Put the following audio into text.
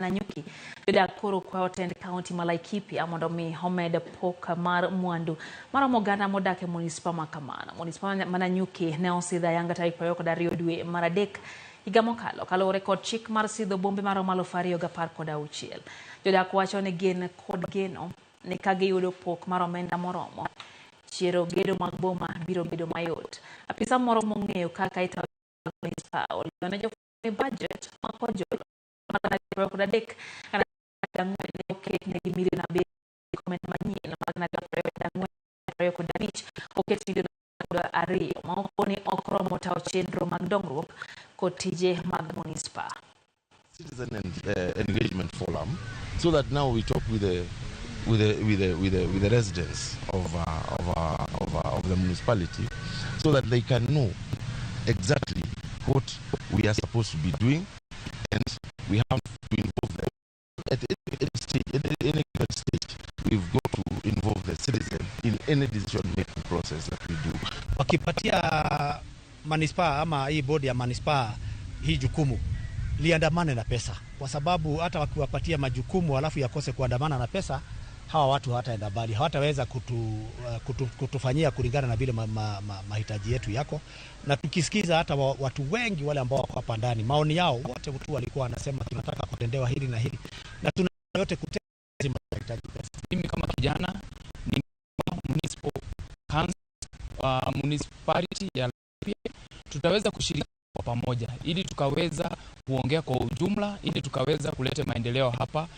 Nanyuki. Jodak koro kwayo tend kaunti ma Laikipia mondo mi omed pok mar mwandu maromo oganda modak e munispa ma kamano. Munispa ma Nanyuki ne osidho ayanga tarik 22 dwe mar adek higa mokalo kaluwore kod chik mar sidho bombe maromo 2016. Jodak wacho ni gin kod geno ni ka giyudo pok mar omenda moromo, chiero gedo mag boma biro bedo mayot. Apisa moro mong'eyo kaka itayo munispa olero ne jofwambo ni budget ma kojolo mar 2023 4 ne oket negi milion 7 omenda manyien mag 2024 25 oket milion 2 ma okoni ok romo tayo chenro mag dongruok kod tije mag munispa. Citizen and engagement forum, so that now we talk with the residents of the municipality, so that they can know exactly what we are supposed to be doing, and we have to involve them at any stage, at any given stage. We've got to involve the citizen in any decision making process that we do. Wakipatia manispaa ama hii bodi ya manispaa hii jukumu liandamane na pesa, kwa sababu hata wakiwapatia majukumu alafu yakose kuandamana na pesa, hawa watu hawataenda mbali, hawataweza kutufanyia kulingana na vile mahitaji yetu yako. Na tukisikiza hata watu wengi wale ambao wako hapa ndani, maoni yao wote tu walikuwa wanasema tunataka kutendewa hili na hili, na tuna yote kutenda, lazima tunahitaji pesa. Mimi kama kijana ni municipal council, municipality ya Laikipia, tutaweza kushiriki kwa pamoja ili tukaweza kuongea kwa ujumla ili tukaweza kuleta maendeleo hapa.